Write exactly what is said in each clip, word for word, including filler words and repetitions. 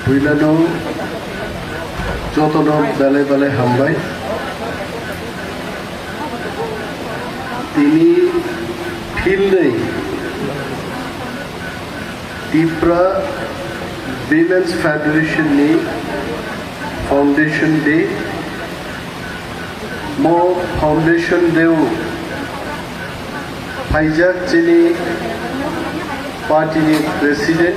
Puilano jotono belai belai hambai. Tini philnwi Tipra Women's Federation ni Foundation Day. Mo Foundation Day o phaijak chini party ni President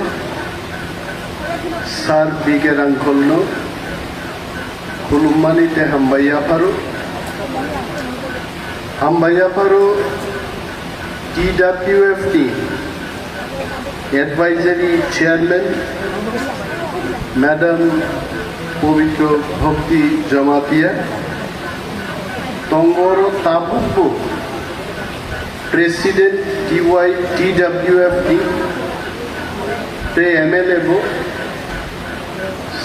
Sir B K Rangkhol no khulummani tei hambai yapharo. Hambai yapharo T W F ni Advisory Chairman Madam Pabitra Bhakti Jamatia, tongoro tabukbo President T Y T W F ni tei M L A bo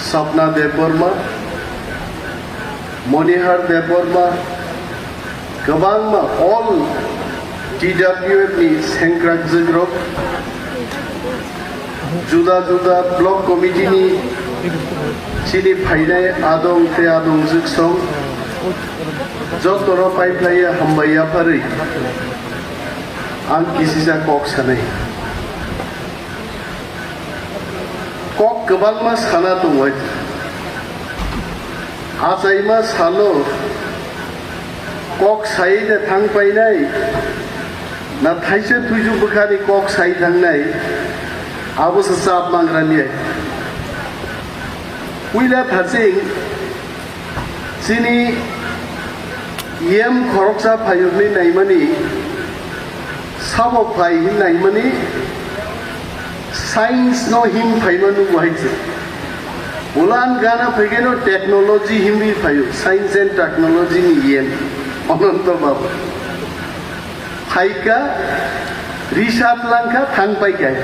Sapna Debbarma, Monihar Debbarma, kwbangma all T W F ni sengkrakjwkrok, juda juda block committee ni chini phainai adong tei adongjwk song, jotono paiphlaiya hambai yapharwi ang kisisa kok sanai. Kok kwbangma sana tongwi. Achaima salo kok sai de thang painai, na thaisa thuisu bwkhani kok sai thangnai, abo se chap mangrani. Puila thaching chini yem khoroksa phayokni naimani sabo phai hin naimani science no him phaima nugo hai se. Ulan gana phaikeno technology himwi phaio, science and technology ni yem. Ananto Babu. Phaika, research langkha, thang paikai.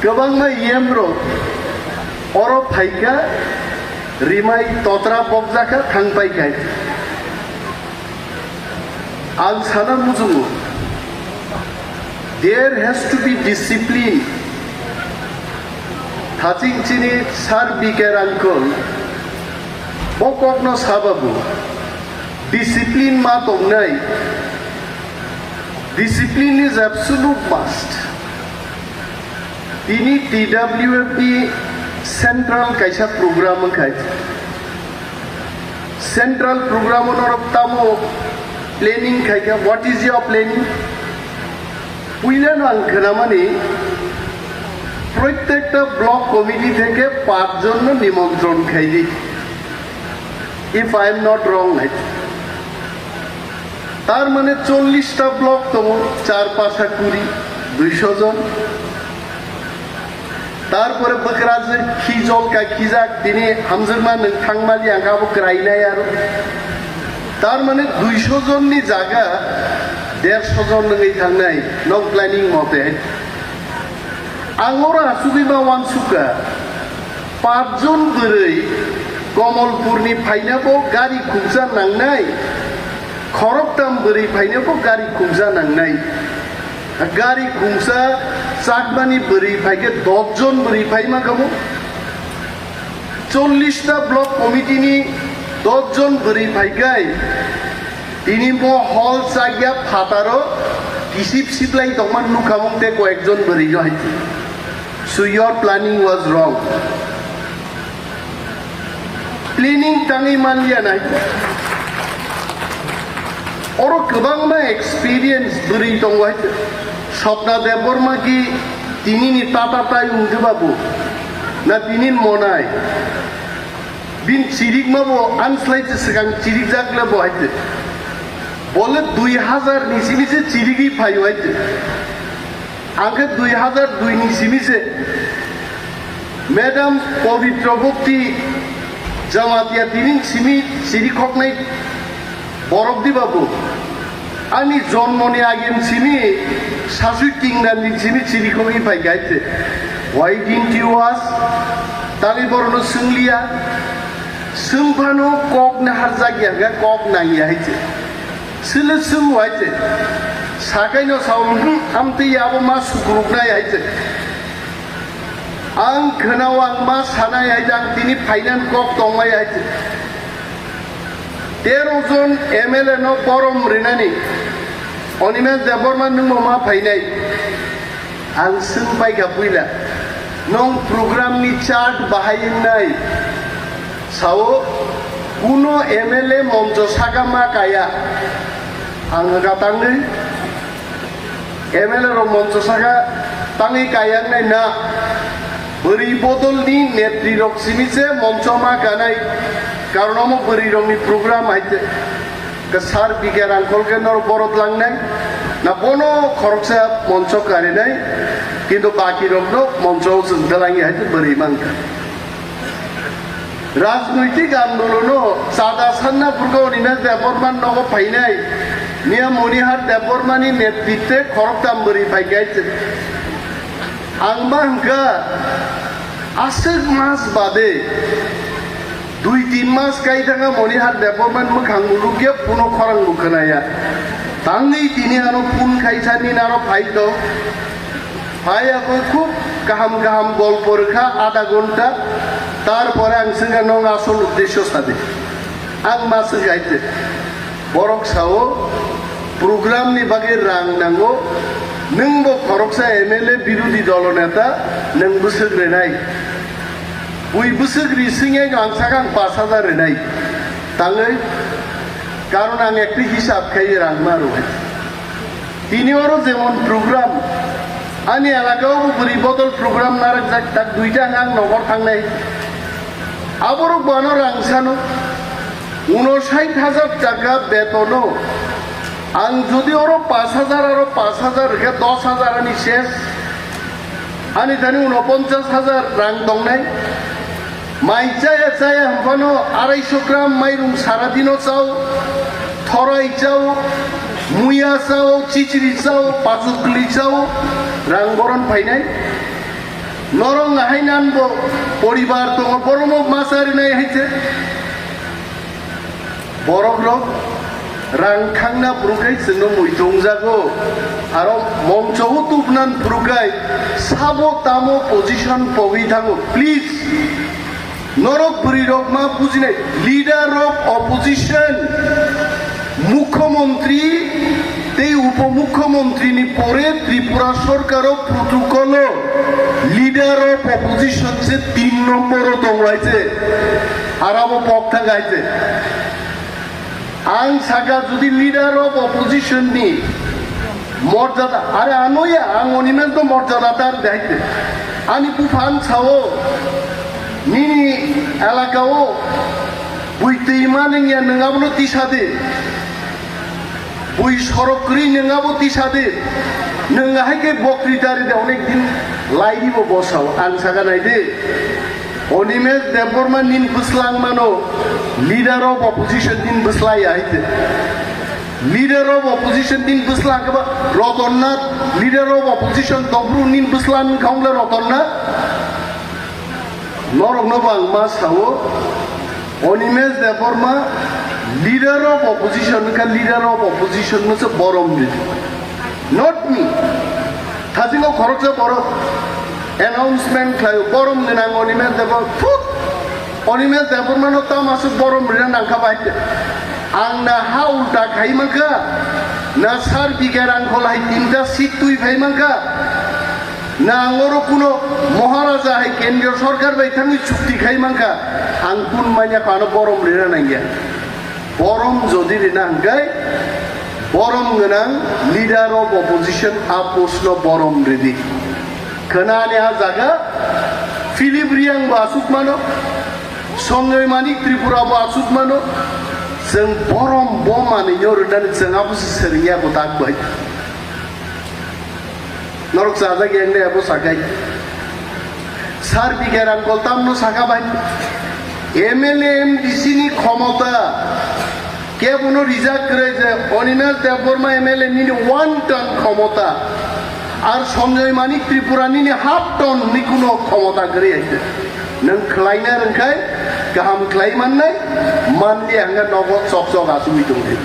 Kwbangma yem rok oro phaika, rimai totra pokjakha, thang paikai. Ang sana muchungo, there has to be discipline. Thaching chini Sir B K Rangkhol bo kokno sababu, discipline ma tongnai. Discipline is absolute must. Tini T W F ni central kaisa program wngkha. Central program o norok tamo planning khaikha, what is your planning? Puilano ang khnamani, prottekta block committee theke pach jon no nimontron khaidi. If I am not wrong, I think. Tar mane chollish ta block tongo, char pasa kuri, duisho jon. Tarpore bwkrajwk khijol ka khijak, tini hamjakma nwng thangmali ang abo krainai aro. Tar mane duisho jonni jaga dersho jon nwngwi thangnai, nok planning mote. Ang oro asugwi ma uansukha, pach jon bwrwi Komolpurni phainabo gari khungsa nangnai, khoroktam bwrwi phainabo gari khungsa nangnai. Gari khungsa chakmani bwrwi phaikhe dos jon bwrwi phaima kamo. Chollish ta block committee ni dos jon bwrwi phaikhai, tini mo hall chakya phataro kisip siplai tongma nukha mung tei koyek jon bwrwi no hai. So your planning was wrong. Planning tangwi manliya nai. Oro kwbangma experience bwrwi tongo hai. Swapna Debbarma ki tini ni tata tai wngkhe babu. Na tini monai. Bin chirikma bo anslai se swkang chirikjak le bo hai. Bole dui hazar ni simi se chirigwi phaio hai. Ang khe dui hazar dui ni simi se Madam Pabitra Bhakti Jamatia tini simi siri khoknai borok di babu. Ani jonmoni age simi sasui tingdan ni simi siri khogwi phai gaite. Why didn't you ask? Tali borokno swngliya. Swngphano kok naharjak ya hwnkhe kok nangya hai se. Sile swng hai se. Sakaino sao, "Hmm, amtwi abo ma sukruknai," hai se. Ang khwnao ang ma sanai hai jang tini finance kok tongmai hai. Tero jon M L A no borom rinani Animesh Debbarma nwng ma phainai. Ang swng pai kha puila, nwng program ni chart bahai wngnai? Sao, kuno M L A moncho saka ma kaya. Ang gatangwi M L A rok moncho saka tangwi kaya wngnai na? Bwrwi bodol ni netri rok simi se moncho ma kanai. Karon omo bwrwi rok ni program hai te. Ke sar bigya rangkhol ke nor borot langnai. Na bono khoroksa moncho karinai. Kintu baki rok no moncho chwng dalangya hai te bwrwi mangkha. Rajnoitik andolono chada sanna purgo Animesh Debbarma nogo phainai. Miya Monihar Debbarma ni netritwe khoroktam bwrwi phai kaichwng. Ang ma hwnkha aswk mas bade dui tin mas kai thangkha Monihar Debbarma ni mwkhang bo nukya, phone o khorang bo khwnaya. Tangwi tini ano phone khaisa nini aro phai tong. Phai ako khub kaham kaham golpo rwkha adha ghonta, tarpore ang swngkha nwng asol uddesyo sadi. Ang ma swngkha hai te. Borok sao, program ni bagwi rang nango, nwng bo khoroksa M L A birodhi dolo neta, nwng bwswk rwnai. Bui bwswk ri swngya ang sakha ang pash hajar rwnai. Tangwi, karon ang ekti hisab khai rang ma rw hai. Tini oro jemon program, ani elaka o bo bwrwi bodol program narwkjak, tak duita ang nogor thangnai. Aborok bo ano rang sano, uno sait hajar taka betono. Ang jodi oro pash hajar aro pash hajar rwkhe dos hajar ani ses. Ani thani uno ponchas hajar rang tongnai. Mai chaya chaya hwnphano araisho gram mairung saradino chao, thorai chao, muya chao, chichiri chao, pachukli chao, rang boron phainai. Norok nahai nan bo poribar tongo, boromo masa rinai hai se. Borok rok rang thangna phwrwngkhai chwngno mui tongjago. Aro mongcho o tubnan phwrwngkhai sabo tamo position pogwi thango. Please, norok bwrwi rok ma bujinai. Leader of opposition, mukhyamantri tei upomukhyamantri ni pore Tripura sorkar o protocol o leader of opposition se tin nombor o tongo hai se. Arabo pok thang hai se. Ang saka jodi leader of opposition ni morjada, are anoya ang Animesh no morjada tar dai te. Ani buphan sao nini elaka o bui twi manengya nwng abono tisa de. Bui sorok kwrwi nwng abo tisa de. Nwng hai khe bokri dari de onek din lairi bo bosao ang saka nai de. Animesh Debbarma nin bwslang mano, leader of opposition nin bwslai ya hai te. Leader of opposition nin bwslang khe ba Ratan Nath, leader of opposition tongphuru nin bwslang khaung le Ratan Nath. Norok no bo ang ma sao, Animesh Debbarma leader of opposition wngkha, leader of opposition no se borom di. Not me. Thasingo khoroksa borok announcement khlaio, borom gwnang Animesh Debbarma. Thut! Animesh Debbarma no tamo aswk borom rina nangkha bai. Ang na ha ulta khai mankha, na sar bigha rang kholai tinta seat twi phai mankha, na ang oro kuno Maharaja hai kendriyo sorkar bai thangwi chukti khai mankha, ang kun manya kho ano borom rina nangya. Borom jodi rina hwnkhe, borom gwnang leader of opposition a post no borom ridi. Khwnani a jaga Philip Riyang bo aswk mano, Sanjoy Manik Tripura bo aswk mano, chwng borom bo manwi no rwnani chwng abo se swrwngya bo tak bai. Norok chajak yang de abo sakai. Sar bigha rang koltam no saka bai. M L A M D C ni khomota kebono rijak kwrwi je Animesh Debbarma M L A nini one ton khomota. Ar Sanjoy Manik Tripura nini half ton ni kuno khomota kwrwi hai. Nwng khlaina rwngkhai kaham khlai mannai, manliya hwnkhe nogo chok chok achugwi tongdi.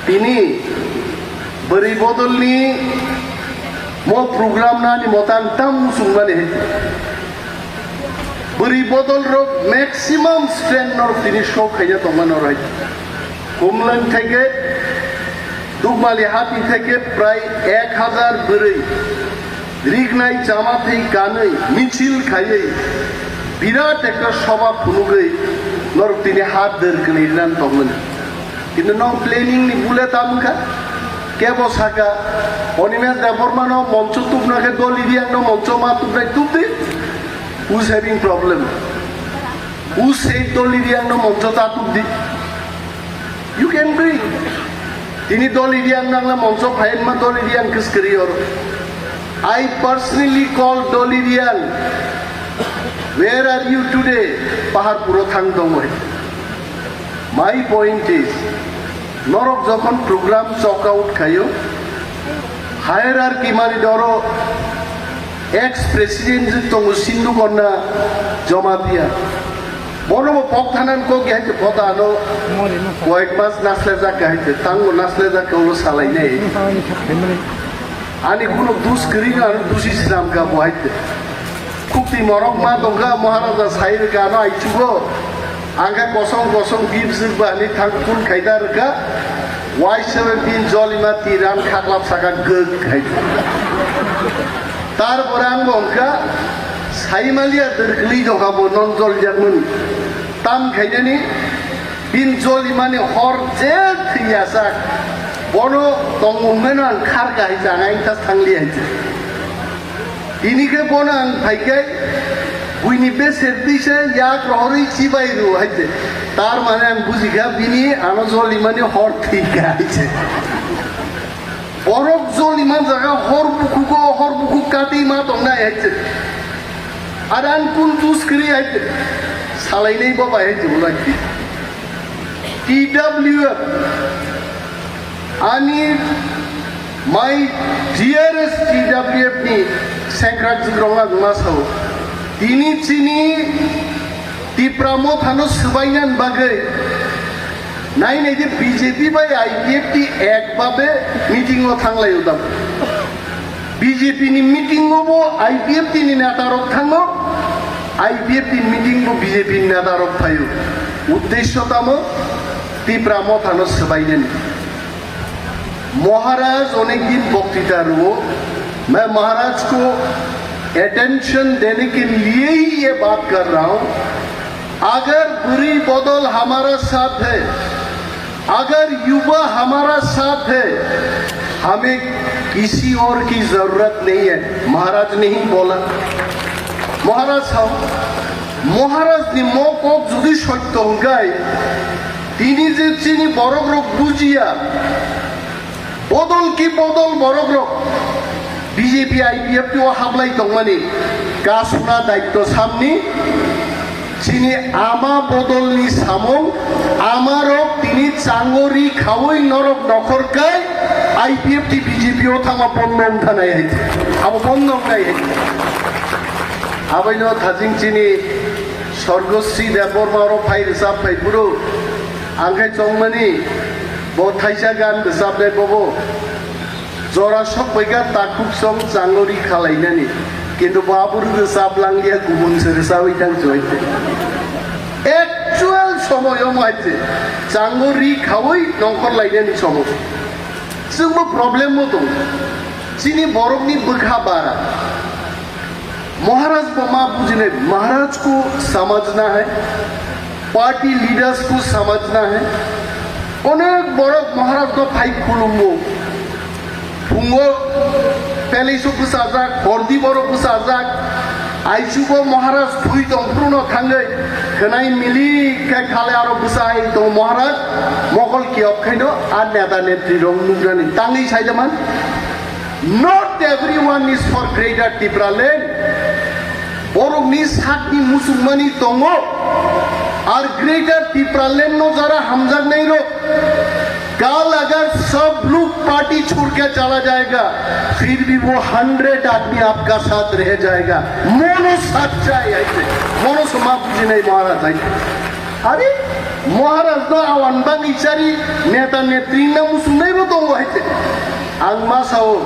Tini bwrwi bodolni Mo program nani motan tam musung mani hai. Bwrwi bodol rok maximum strength norok tini show khaina tongma norok hai. Humlang theke Dukmali hati theke prai ek hazar bwrwi rignai chama thei kanwi michil khaiwi birat ekta soba phunugwi norok tini hat der kwlwi nan tongmani. Kintu nong planning ni bule tam kha. Kebo saka, Animesh Debbarma no moncho tubna khe Dolly Riang no moncho ma tubnai tubdi. Who's having problem? Who said Dolly Riang no moncho ta tubdi? You can bring. Tini Dolly Riang nangla moncho phain ma Dolly Riang kiskiri or. I personally called Dolly Riang. Where are you today? Pahar puro thang dong hai. My point is, norok jokhon program chok out khayo, hierarchy mani doro ex president je tongo Sindhu Konna Jamatia. Bono bo pok thanan kok ya ke pota ano koyek mas nasle jak ka hai te, tango nasle jak ka ulo salai nei. Ani kuno dus kri ano dusi sinam ka bo hai te. Khukti morok ma tongkha, Maharaja sai rwkha ano aichugo. Angkhe kosong kosong bibswk ba ni thang kun khaida rwkha. Wai sebe bin jolima tiran khaklap saka gek khai. Tar pore ang bo wngkha, saimaliya dwrkli jokha bo non jol jakmani. Tam khainani bin jolimani hor je thwiyasak. Bono tong wngmano ang kharka hai jang ang tas thangli hai. Tini khe bono ang phaikai, buini beser tisa yak rohorwi chibai rw hai se. Tar mane ang bujikha bini ano jolimani hor thwikha hai se. Borok joliman jaga hor bukhugo, hor bukhuk kati ma tongnai hai se. Adan kun tus kri hai se. Salainai bo bai hai se ulai. T W F. Ani my dearest T W F ni sengkrak jikrok ang ma sao. Tini chini Tipra mothano swbainani bagwi nai nai de B J P bai I P F T ek babe meeting o thanglai udam. B J P ni meeting o bo I P F T ni neta rok thango, I P F T meeting bo B J P ni neta rok phaio. Uddesho tamo Tipra mothano swbainani. महाराज अनेक दिन वक्तृता रुओ, मैं महाराज को अटेंशन देने के लिए ही ये बात कर रहा हूं। अगर बुरी बदल हमारा साथ है, अगर युवा हमारा साथ है, हमें किसी और की जरूरत नहीं है। महाराज नहीं बोला। महाराज साहब, महाराज ni mo kok jodi sotto hwnkhe, tini je chini borok rok bujiya, bodol ki bodol borok rok B J P I P F T o hablai tongmani kasuna daitto samni chini ama bodolni samung amarok tini changori khaui norok nokhor kai I P F T B J P o thangma ponno wngthanai hai abo ponno wngnai hai. Abaino thajing chini Sorgosri Debbarma oro phai rwchap phai phuru ang khai chongmani bo thaisa gan rwchapnai bobo. Jora sok bai kha takhuk song changori khalainani. Kintu bo aphuru rwchap langya, kubun se rwchawi thang choi. Actual somoy omo hai se. Changori khawi nongkhor lainani somoy. Chwngbo problem bo tongo. Chini borokni bwkha bara. महाराज को माँ बुझने, महाराज को समझना है, party leaders को समझना है। अनेक बड़क महाराज को फाइक खुलुमो। फुंगो palace o bwsajak, hordi boro bwsajak, aichugo Maharaj phui tong phruno thangwi khwnai mili khe khale aro bwsai tong Maharaj, mokol kiyok khaino a neta netri rok nuknani tangwi saidaman. Not everyone is for Greater Tipraland. Borokni sakni muchungmani tongo. Ar Greater Tipraland no jara hamjaknai rok, कल अगर सब लोग पार्टी छोड़ के चला जाएगा, फिर भी वो हंड्रेड आदमी आपका साथ रह जाएगा। Mono sachai aise, mono soma bujinai Maharaj aise. Are, Maharaj no awan bang ichari neta netri na muchungnai bo tongo aise. Ang ma sao,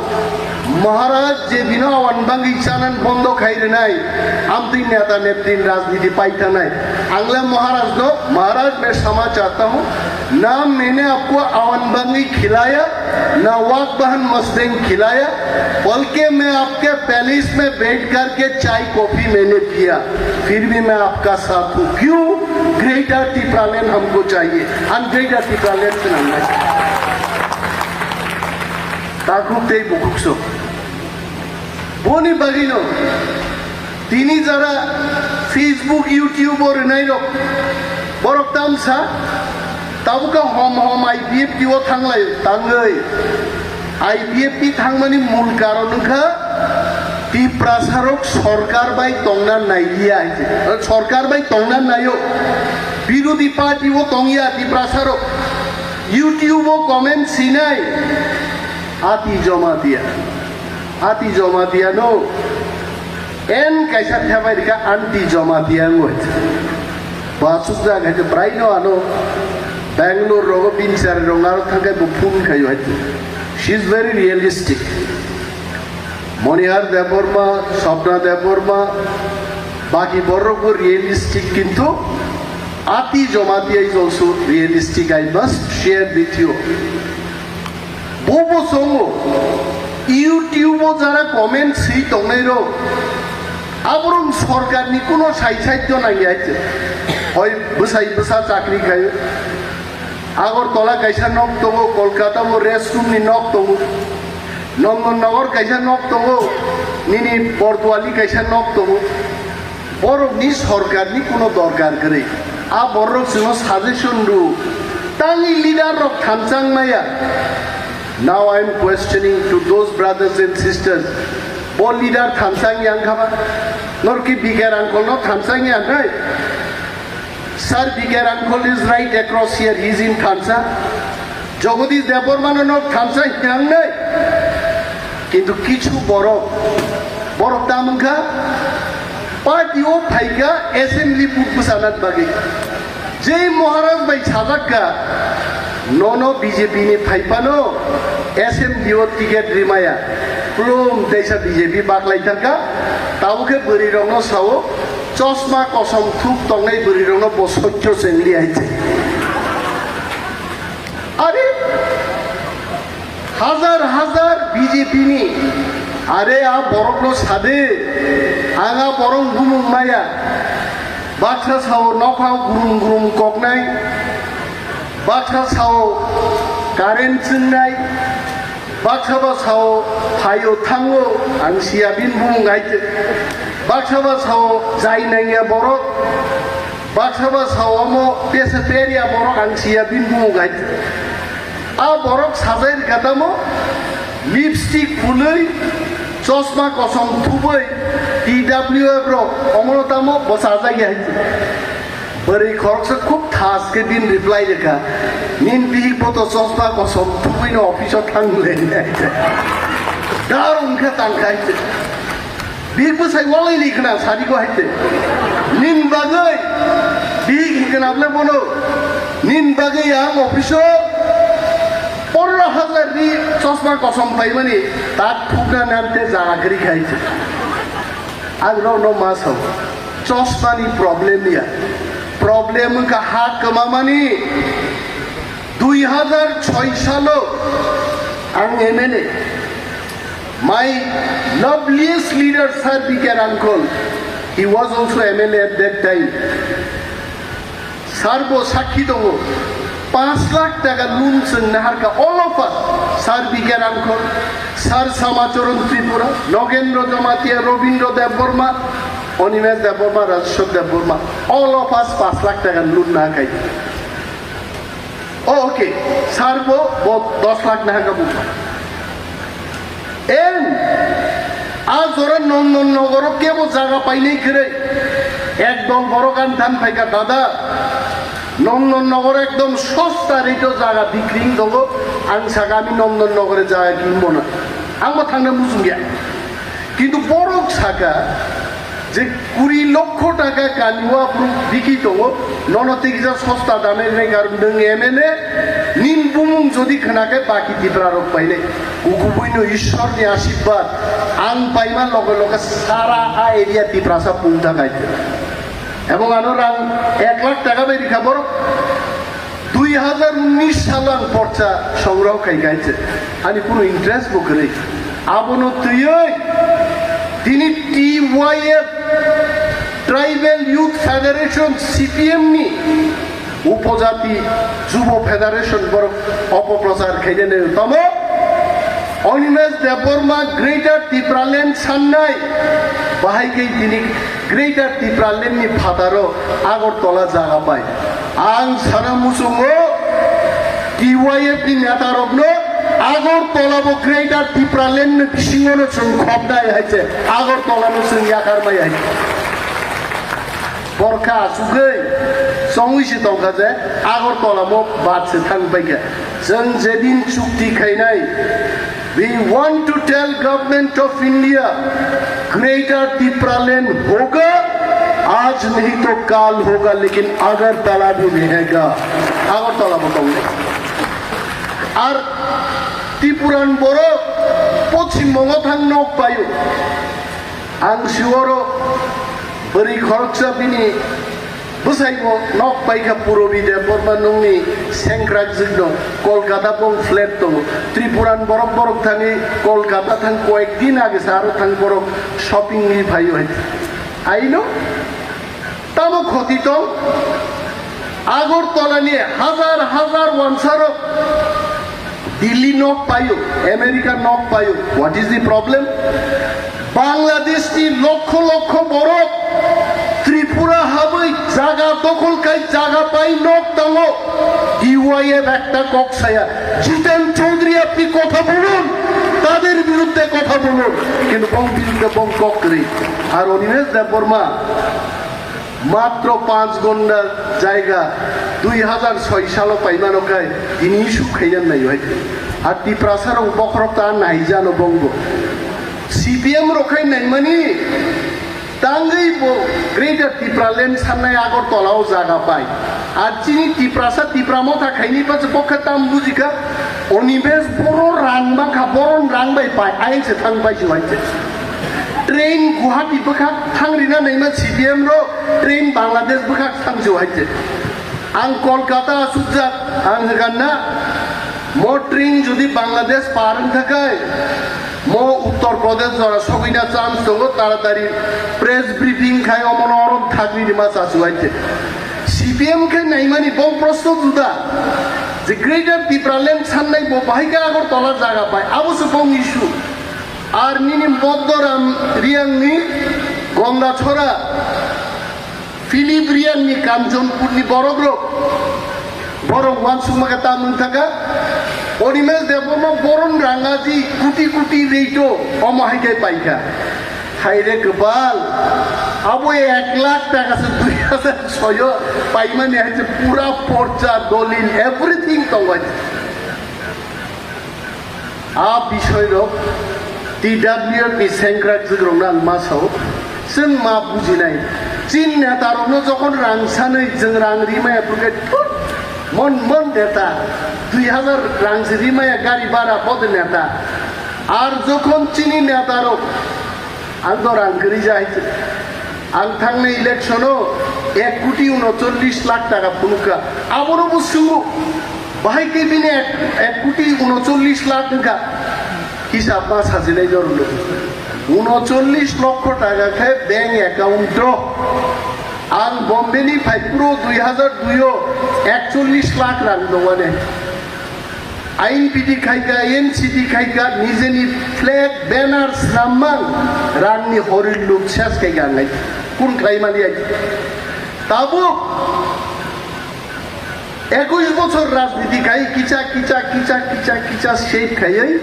Maharaj je bino awan bangwi chanan bondo khai rwnai, amtwi neta netri rajniti pai thanai. Ang le Maharaj no, Maharaj main samajh chahta hu, na maine aapko awan bangwi khilaya, na wak bahan masteng khilaya, balki main aapke palace mein baith karke chai coffee maine piya, phir bhi main aapka saath hu. Kyun? Greater Tipraland humko chahiye. Hum Greater Tipraland se nang hai. Takhuk tei bukhuk so. Boni bagwi no tini jara Facebook, YouTube o rwnai rok, borok tamsa tabuk hom hom I P F T o thanglai tangwi. I P F T thangmani mul karon wngkha Tiprasa rok sorkar bai tongna naiya hai se. Sorkar bai tongna naio. Birodhi party o tongya Tiprasa rok. YouTube o comment sinai. Ati Jamatia. Ati Jamatia no. En kaisa thebai rika anti Jamatia ngoi. Basuk da kaisa brai no ano. Bangalore rogo bin sari rong aro thangkai bo phone khayo hai. She is very realistic. Monihar Debbarma, Swapna Debbarma, baki borok bo realistic kintu Ati Jamatia is also realistic, I must share with you. Bo bo songo, YouTube o jara comment si tongnai rok, aborok sorkar ni kuno sai sai to nang ya. Hoi bwsai bwsa chakri khai. Agartala kaisa nok tongo, Kolkata o restroom ni nok tongo, Nandan Nagar kaisa nok tongo, nini Bordwali kaisa nok tongo. Borok ni sorkar ni kuno dorkar kwrwi. A borok chwngno suggestion rw. Tangwi leader rok thanchang maya. Now I am questioning to those brothers and sisters. Bo leader thanchang yang khaba? Nor ki B K Rangkhol no thanchang yang hai? Sir, B K Rangkhol is right across here, he is in Thansa. Jagadish Debbarma no nok Thansa hinangnai. Kintu kichu borok, borok ta mangkha, party o phaikha assembly vote bwsana bagwi. Jei Maharaj bai sajakka, nono B J P ni phaipano assembly o ticket rimaya. Plum teisa B J P baklai thangkha, tabukhe bwrwi rokno sao, Chosma kosom thuk tongnai bwrwi rokno bo sotyo chengli hai se. Are, hajar hajar B J P ni, are a borok no sade, ang a borok bumung maya, baksa sao nokha gurum gurum koknai, baksa sao current chengnai, baksa ba sao phaio thango, ang siya bin bumung hai se. Baksa ba sao jai nangya borok, baksa ba sao omo pesa peria borok, ang siya bin bumung hai se. A borok sajai rikha tamo, lipstick phulwi, chosma kosom thubwi, T W F rok omono tamo bo sajai hai se. Bwrwi khoroksa khub thas khe bini reply rwkha, "Nini bihik bo to chosma kosom thubwino office o thang le." Dar wngkha tangkha hai se. Bihik bwsai walai ni khna sadi ko hai se. Nini bagwi bihik hikna ble bono. Nini bagwi ang office o pondro hajar ni chosma kosom paimani tak thukna nante jaga kwrwi kha hai se. Ang rokno ma sao, chosma ni problem ya. Problem wngkha ha kwmamani. Dui hajar choi salo ang M L A. My loveliest leader, Sir B K Rangkhol, he was also M L A at that time. Sir bo sakhi tongo, panch lakh taka loan chwng naharkha, all of us, Sir B K Rangkhol, Sir Samacharan Tripura, Nogendra Jamatia, Rabindra Debbarma, Animesh Debbarma, Rajeshwar Debbarma, all of us panch lakh taka loan naharkha. Oh, okay, Sir bo, bo dos lakh naharkha bupa. En, a jora Nandan Nagar o kebo jaga painai kwrwi. Ekdol borok ani than phaikha, "Dada, Nandan Nagar ekdom sosta rate o jaga bikri wng tongo, ang saka ami Nandan Nagar o jaga kinbo na." Ang bo thangna muchung ya. Kintu borok saka, Je kuri lokho taka kaniwa bru biki tongo, nono tikija sosta dame rega nwng M L A, nin bumung jodi khna khe baki Tipra rok paile. Ukubui no Ishwar ni ashirbad, ang paima loge loge sara a area Tiprasa pungta khaite. Ebong ano rang ek lakh taka bai rikha borok. Dui hazar unnish salo ang porcha songroho khai khaite. Ani kuno interest bo kwrwi. Abono twiwi tini T Y F, Tribal Youth Federation, C P M ni upojati jubo federation borok opoprochar khainani tamo. Animesh Debbarma Greater Tipraland sannai bahai khe tini Greater Tipraland ni phataro Agartala jaga pai. Ang sana muchungo T Y F ni neta rokno Agartala bo Greater Tipraland ni bisingo no chwng khobnai hai se Agartala no chwng yakar mai hai. Borkha asugwi chongwi se tongkha je Agartala mo bad se thang paikha. Chwng jedin chukti khainai, we want to tell Government of India, Greater Tipraland hoga, aaj nahi to kal hoga, lekin Agartala bhi rahega. Agartala bo tongnai. Ar Tipuran borok Poschim Bongo thang nok paio. Ang siworo bwrwi khoroksa bini bwsaibo nok paikha Purabi Debbarma nungni sengkrak jwkno Kolkata bong flat tongo. Tripuran borok borok thangwi Kolkata thang koyek din age sa aro thang borok shopping ni phaio hai. Aino tamo khoti tong Agartala ni hajar hajar wansarok Delhi nok paio, America nok paio. What is the problem? Bangladesh ni lokho lokho borok Tripura habwi jaga dokhol khai jaga pai nok tango. T Y F ekta kok saya. Jiten Chaudhary apni kotha bolun, tader biruddhe kotha bolun. Kintu bong biruddhe bong kok kwrwi. Ar Animesh Debbarma Matro panch gonda jaiga dui hazar soi salo paimano khai tini issue khaiya nai hai. Ar Tiprasa rok bokhorok ta naijano bongbo. C P M rok khai naimani tangwi bo Greater Tipraland sannai Agartala o jaga pai. Ar chini Tiprasa Tipra motha khaini pache bokha tam bujikha. Animesh boro rang bangkha, boron rang bai pai, ayang se thang pai se hai se. Train Guwahati bwkhak thang rina naima C P M ro train Bangladesh bwkhak thang se hai se. Ang Kolkata asukjak, ang hwnkha na, mo train jodi Bangladesh par wngkha khai, mo Uttar Pradesh jora sogwina chance tongo, taratari press briefing khai omono orom thagri rima chasu hai se. C P M khe naimani bo proshno juda je Greater Tipraland sannai bo bahai khe Agartala jaga pai, abo se bong issue. Ar nini Moddoram Riyangni Gongdachora, Philip Riyangni Kanchanpurni borokrok, borok uansukma khe ta mung thaka. Animesh Debbarma boron rangaji kuti kuti reito omo hai khe paikha. Haire kwbal, abo ek lakh taka se dui hazar soyo paimani hai se pura porcha, dolil, everything tongo. A bisoi rok T W F ni sengkrak jwk rok nang ma sao, chwng ma bujinai. Chin neta rok no jokhon rang sanwi chwng rang rimaya phuke thut, mon mon neta dui hazar rang se rimaya gari bara bode neta. Ar jokhon chini neta rok Ang to rang kwrwi jai. Ang thangnai election-o ek koti unochollish lakh taka phunukha. Abono bo swngo, bahai khe bini ek, ek koti unochollish lakh wngkha. Hisab ma sajinai norokno. Unochollish lokho taka khe bank account-o. Ang Bombay-ni phaiphuru dui hazar dui-o ekchollish lakh rang dongmani. Ain piti khaika, N C T khaika, nijeni flag, banner, snamman, rangni horir luk ses khaika ang ai. Kun khlai mali ai. Tabuk ekush bochor rajniti khai, kicha, kicha, kicha, kicha, kicha, shape khaiwi,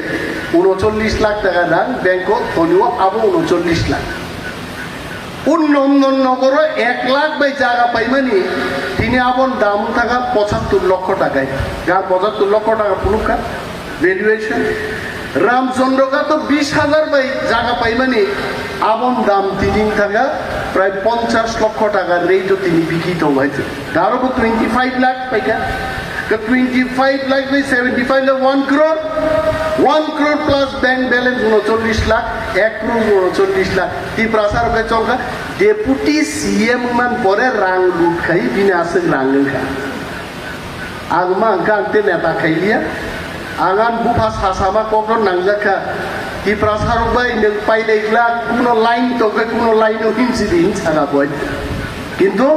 unochollish lakh taka rang, bank-o tonio abo unochollish lakh. O Nandan Nagaro ek lakh bai jaga paimani, tini aboni dam wng thangkha pochattor lokho taka. Ga pochattor lokho taka phunukha valuation. Ramchandra Ghato bish hajar bai jaga paimani, aboni dam tini wng thangkha Prai ponchash lokho taka rate o tini biki tongo hai se. Daro bo twenty five lakh paikha. Ka twenty five lakh bai seventy five lakh, one crore. One crore plus bank balance uno chollish lakh, ek crore uno chollish lakh. Tiprasa rok chongkha, deputy C M man pore rang lut khai bini aswk rang wngkha. Ang ma hwnka ang te neta khailiya. Ang ani bupha sasama kokno nangjakha. Tiprasa rok bai nwng pailai glak, kuno line tongkhe kuno line o himsi di hinsaka boi. Kintu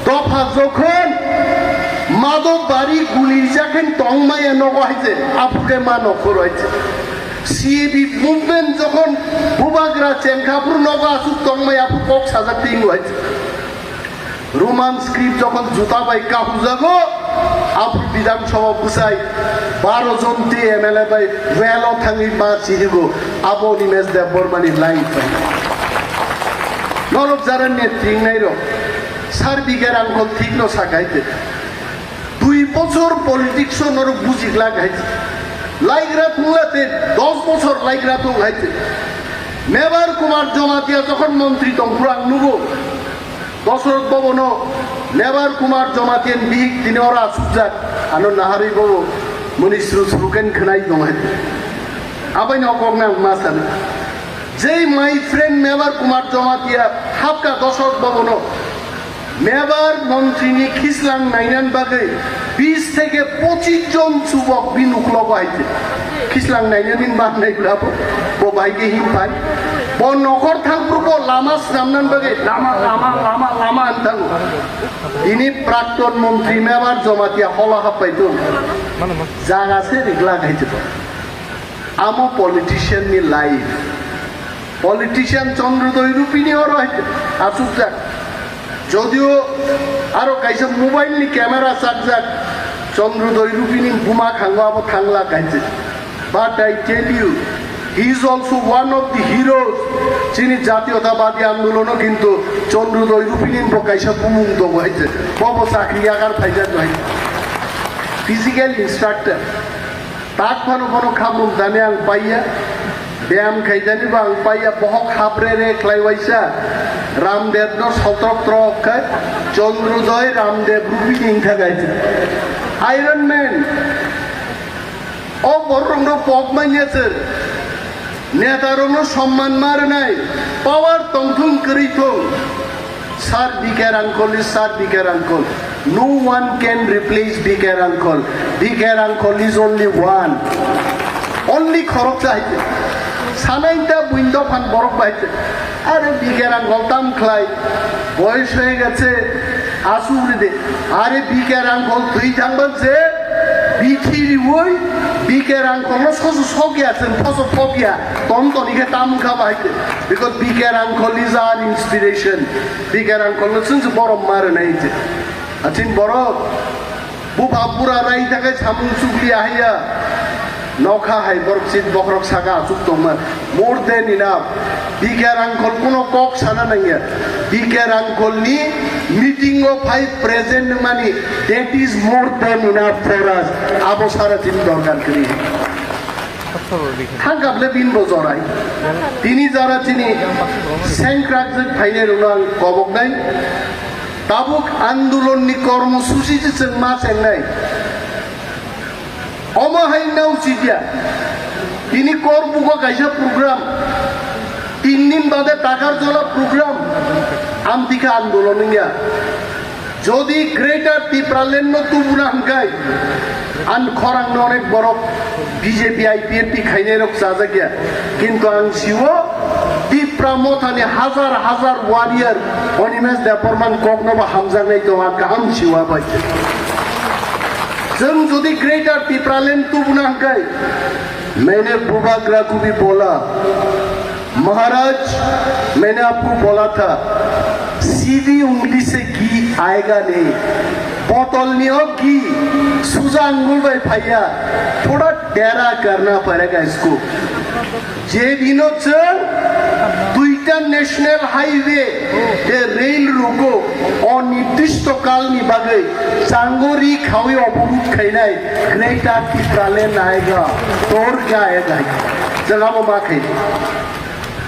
dopha jokhon Madhobari gulijakhen tongmaya nogo hai se, aphuru khe ma nokhor hai se. C A B movement jokhon bubagra chengkha aphuru nogo aswk tongmaya aphuru kok sajak tingo hai se. Roman script jokhon juta bai kahujago, aphuru Bidhan Sabha bwsai baro jon T M L A bai well o thangwi ma chirigo, abo Animesh Debbarma ni line pai. Norok jara netring nai rok, sar bighe rang kol thik no sakai te. Dui bochor politics o norok buji glak hai. Laigra thungla te, dos bochor laigra thung hai te. Mebar Kumar Jamatia jokhon montri tongphuru ang nugo. Dosrot Bhabono Mebar Kumar Jamatia ni bihik tini oro achukjak. Ano naharwi bobo muni sru sru khe khwnai tong hai. Abai no kok nang ma sano. Jei my friend Mebar Kumar Jamatia hapka Dosrot Bhabono Mebar montri ni khislang nainan bagwi bis theke pochis jon chubok bini uklogo hai se. Khislang nainani manai bla bo, bo bai khe him pai. Bo nokhor thangphuru bo lama swnamnan bagwi lama, lama, lama, lama hwn thango. Tini prakton montri Mebar Jamatia hola happai tong. Jaga se rigla khai se bo. Amo politician ni life. Politician Chandrodaya Rupini oro hai achukjak. Jodio aro kaisa mobile ni camera chakjak, Chandrodaya Rupini buma khango abo thangla kaisa. But I tell you, he is also one of the heroes. Chini Jatiyotabadi Andolono kintu Chandrodaya Rupini bo kaisa bumung tongo hai se. Bobo chakri yagar phaijak hai. Physical instructor. Tak phano bono khamrung dani ang paiya, beyam khaidani bo ang paiya, bohok haprere khlai waisa, Ramdev no sotrok trok khai, Chandrodaya Ramdev Rupi ni wngkha kaisa. Iron Man, o borok rok no pok manya se, neta rok no somman ma rwnai, power tongthung kwrwi thung. Sir, B K R uncle is Sir B K R uncle. No one can replace B K R uncle. B K R uncle is only one. Only khoroksa hai se. Sanai ta buindo phan borok bai se. Are B K R uncle tam khlai. Boyos hoye geche. Asu uri de. Are B K R uncle twi thangban se. Bithi riwoi B K R uncle no soso sokya sen, soso phobya. Ton toni khe tam kha bai se. Because B K R uncle is our inspiration. B K R uncle no chwng se borom ma rwnai se. Achin borok bupha pura rai ta khe samung chukli ahaiya. Nokha hai borok chit bokhorok saka achuk tongma. More than enough. B K R uncle kuno kok sana nangya. B K R uncle ni meeting o phai present mani, that is more than enough for us. Abo sara chini dorkar kwrwi. Thangkable bin bo jorai. Tini jara chini sengkrak jwk phainai rwno ang koboknai. Tabuk andolon ni kormosuchi se chwng ma chengnai. Omo hai nau chidya. Tini kor bugo kaisa program. Tin din bade takar jola program. Amtika andolon wngya. Jodi Greater Tipraland no tubuna hwnkhe, an khorang no onek borok B J P I P F T khainai rok chajakya. Kintu ang siwo Tipra mothani hazar hazar warrior Animesh Debbarman kokno bo hamjaknai tongo, ang kaham siwa bai. Chwng jodi Greater Tipraland tubuna hwnkhe, maine bubagra kubi bola. महाराज, मैंने आपको बोला था, सीधी उंगली से घी आएगा नहीं। बोतल नहीं हो घी, सूजा अंगुल भाई भैया, थोड़ा टेढ़ा करना पड़ेगा इसको। Je dino chwng duita national highway tei rail rogo onirdisto kalni bagwi changori khawi oborud khainai Greater Tipraland aega, dorga aega. Chwng abo ma khainai.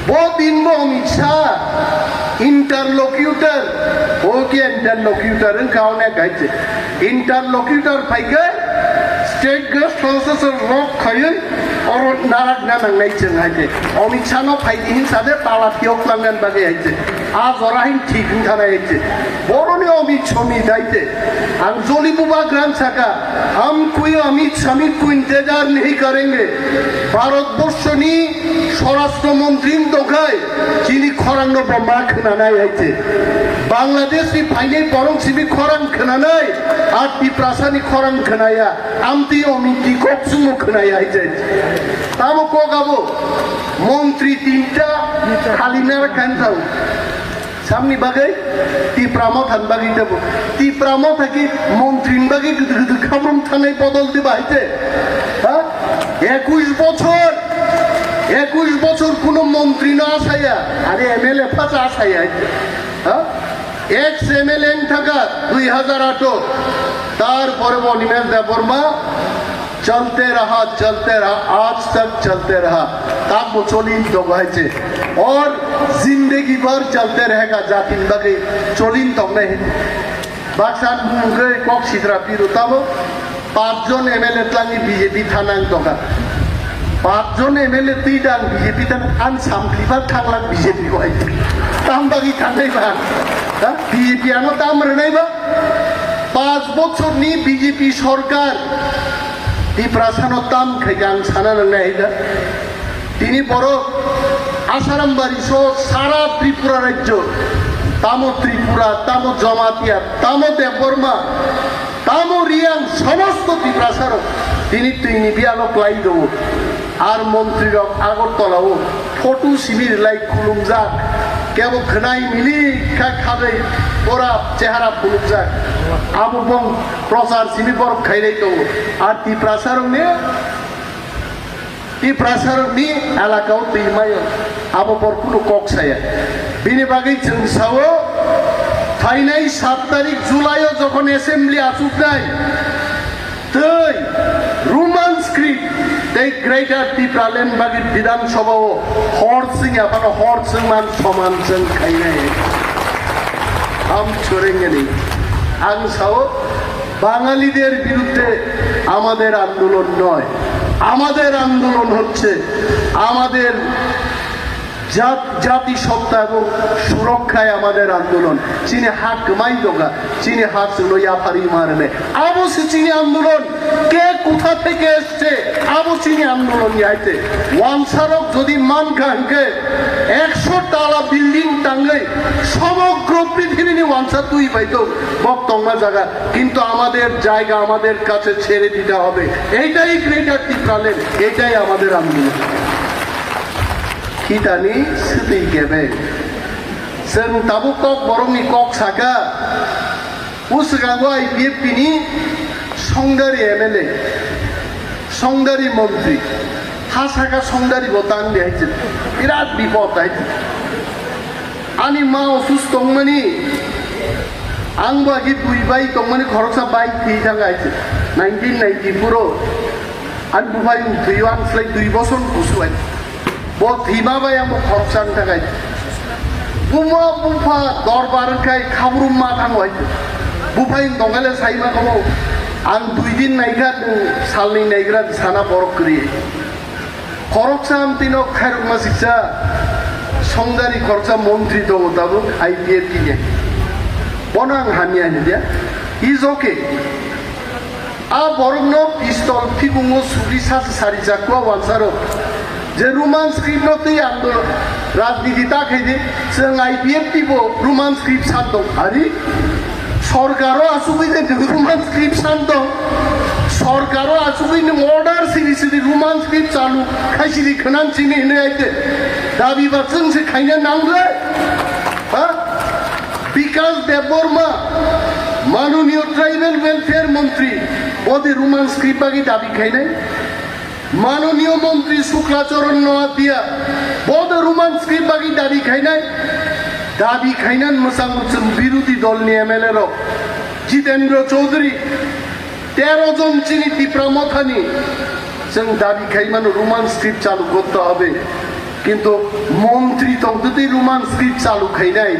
Bo din bo Amit Shah Interlocutor, o khe interlocutor wngkha onek hai se. Interlocutor phaikhe state guest houses rok khaiwi oro narakna nangnai chwng hai se. Amit Shah no phai di hinsa de tala phiyok langna bagwi hai se. A jora hin thik wngkha nai hai se. Boroni Amit Shah ni dai se. Ang joli bubagra saka, hum koi Amit Shah mein koi intezar nahi karenge. Bharatborshoni Swarashtra Mantri wng tongkhai, chini khorangno bo ma khwnanai hai se. Bangladeshni phainai borok simi khorang khwnanai, a Tiprasani khorang khwnaya, amtwi omtwi kok chwngno khwnaya hai se. Tamo kok abo, montri tinta khali nara khan thau. Samni bagwi Tipra Motha ni bagwi tebo. Tipra Motha ki montri ni bagwi gudu gudu khamrum thanai bodol diba hai se. Ha? Ekush bochor, ekush bochor kuno montri no asaya, are M L A pha cha asaya. Ha? Ex M L A wng thaka dui hazar ato, tarpore bo Animesh Debbarma, chalte raha, chalte raha, aaj tak chalte raha. Tamo cholin tongo hai se. Aur zindagi bhar chalte rahega, jati ni bagwi cholin tongnai. Baksa mungwi kok sitra piro tamo. Pachjon M L A tlangwi B J P thanang tongkha. Pachjon M L A twi dang B J P than an samplibar thanglak B J P ko ai. Tam bagwi thangnai ba? Ha? B J P ano tam rwnai ba? Pach bochorni B J P sorkar Tiprasano tam khaikha ang sana nangnai hai da. Tini borok Asaram bari so sara Tripura rajyo, tamo Tripura, tamo Jamatia, tamo Debbarma, tamo Reang, somosto Tiprasarok tini twini biyalo klai tongo. Ar montrirok Agartala o photo simi rwlai khulumjak, kebo khwnai milik kha khagwi pora chehara phunukjak. Abo bong prochar simi borok khailai tongo. Ar Tiprasarokni Tiprasarokni elakao twi maio, abo bor kunu kok saya. Bini bagwi chwng sao, phainai sat tarik July-o jokhon assembly achuknai, tei Roman script tei Greater Tipraland bagwi Bidhan Sabha-o hor chwngya phano hor chwngman soman chwng khainai. Ham chorengani. Ang sao, বাঙালিদের বিরুদ্ধে আমাদের আন্দোলন নয়, আমাদের আন্দোলন হচ্ছে আমাদের জাত, জাতিসত্তা এবং সুরক্ষায় আমাদের আন্দোলন। Chini ha kwmai doga, chini ha chwngno yapharwi ma rwnai. Abo se chini আন্দোলন. Ke kotha theke এসছে, abo chini আন্দোলন ni hai se. Wansarok jodi mankha hwnkhe ekso tala building tangwi সমগ্র পৃথিবীni wansa twi bai tong, bok tongma jaga. কিন্তু আমাদের জায়গা আমাদের কাছে ছেড়ে দিতে হবে। এইটাই গ্রেটার টিপ্রাল্যান্ড, এটাই আমাদের আন্দোলন। Khitani swtwi kebeng. Chwng tabuk kok borokni kok saka. Bwswkango I P F T ni Songdari M L A, Songdari montri, ha saka Songdari bo tang di hai se, birat bipod hai se. Ani ma osusto tongmani, ang bo agi bui bai tongmani khoroksa bai thwi thang hai se, nineteen ninety-four o. Ani buphai wng thwio ang slai dui bosor kusu hai. Bo thwima bai ang bo khoroksa wng thang hai. Buma bupha dorbar wng khai khabrum ma thang hai. Buphai wng tong khe le sai ma kabo. Ang dui din nai kha, nwng salni nai gra sana borok kwrwi. Khoroksa amtwi no khairokma siksa Songdari khoroksa montri tongo tabuk I P F T ni. Bono ang hamya hindia. Is okay. A borokno pistol phikungo suri sasa sari jakua wansaro. Je Roman script no twi ang do rajniti ta khaidi, chwng I P F T bo Roman script san tong. Ari sorkaro asugwi je Roman script san tong. Sorkaro asugwi nwng order siri siri Roman script chalu khai siri khwnan chini hinwi aite. Dabi ba chwng se khaina nang le. Ha? Bikash Debbarma, Manoniyo Tribal Welfare Montri, bode Roman script bagwi dabi khainai. Manoniyo Montri Shukla Charan Noatia, bode Roman script bagwi dabi khainai. Dabi khainan mwchang mwchwng birodhi dolni M L A rok, Jitendra Chaudhary, তেরো জন chini Tipra Mothani, chwng dabi khaimano Roman script chalu korte hobe. Kintu montri tongtwi Roman script chalu khainai,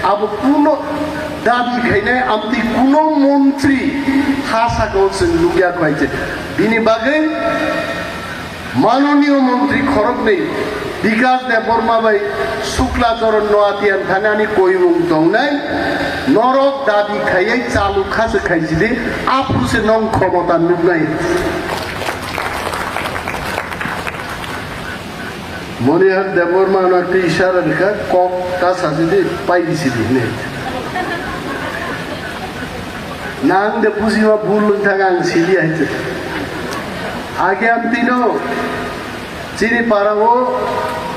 abo kuno dabi khainai, amtwi kuno montri ha sakao chwng nukya khaise. Bini bagwi manoniyo montri khoroknwi Bikas Debbarma bai Shukla Charan Noatia thani ani koimung tongnai, norok dabi khaiwi chalu khase khaisidi, aphuru se nong khomota nuknai. Monihar Debbarma no twi isara rikha, kok ta sasidi, pai bisidi hinwi. Nang de bujima bul wng thang ang sili hai se. Age amtino chini para o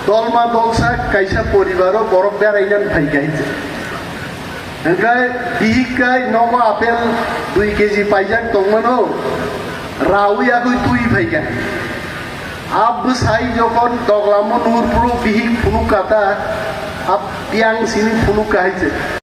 dolma dolsa kaisa poribar o borok beraina phai kha hai se. Hingke bihik kai nogo apel dui keji paijak tongmano, rawi agoi twi phaikha. A bwsai jokon doglamo nuhur phuru bihik phunuk kata, a piang sini phunuk kahai se.